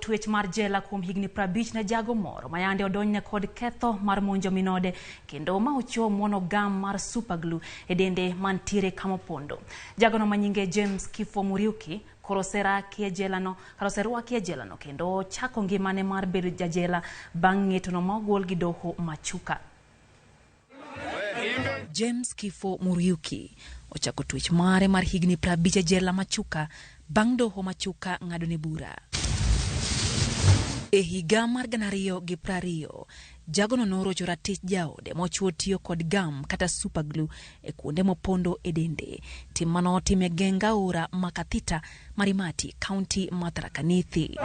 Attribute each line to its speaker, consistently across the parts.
Speaker 1: twech mar jela kuom higni 50 ne jago moro ma yande odonjne kod ketho mar monjo minode kendo ma ochowo muono gam mar superglue e dende mantiere kama opondo. Jagono manyinge James Kifo Muriuki koro oseraki e jela no kata oserwaki e jela no kendo ochako ngimane mar bedo jajela bang' ng'etono ma ogol gi doho ma Chuka. James Kifo Muriuki ochako twech mare mar higni 50 e jela ma Chuka bang' doho ma Chuka ng'adone bura. E higa mar 2020, jagono norocho ratich jaode mochuo tiyo kod gam kata superglue e kuonde mopondo e dende. Tim mano otim e geng aora ma Kathita Marimati, kaunti ma Tharaka Nithi.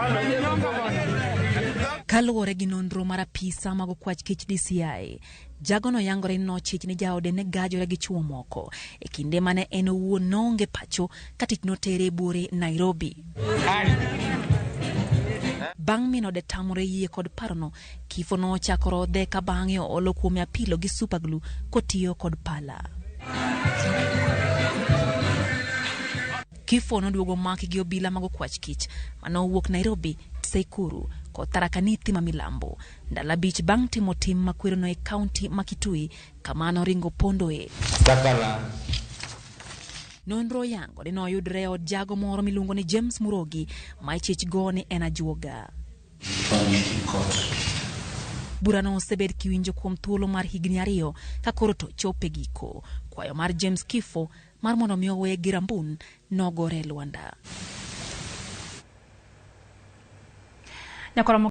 Speaker 1: Kaluwore gi nonro mar apisa mag okwach kich DCI, jagono yangore ni nochich ni jaode ne gajore gi chwo moko e kinde mane en owuon noonge pacho ka tich notere e buore Nairobi. Bang' min ode tamore yie kod parono, Kifo nochako rodhe ka bang'e oolo kuome apilo gi superglue kotiyo kod pala. Kifo noduogo maki gi obila mag okwach kich mane owuok Nairobi, Tseikuru kod Tharaka Nithi ma milambo ndalo 5 bang' timo tim makwerono e kaunti ma Kitui kama noringo pondoe. Nonro oyango ni noyudre e od jago moro miluongo ni James Murogi ma ichich go ni en ajuoga. Burano osebed kiwinjo kuom thuolo mar higni 2 ka koro to chope giko. Kwayo mar James Kifo mar mondo mi oweye gi rambun nogore e lwanda.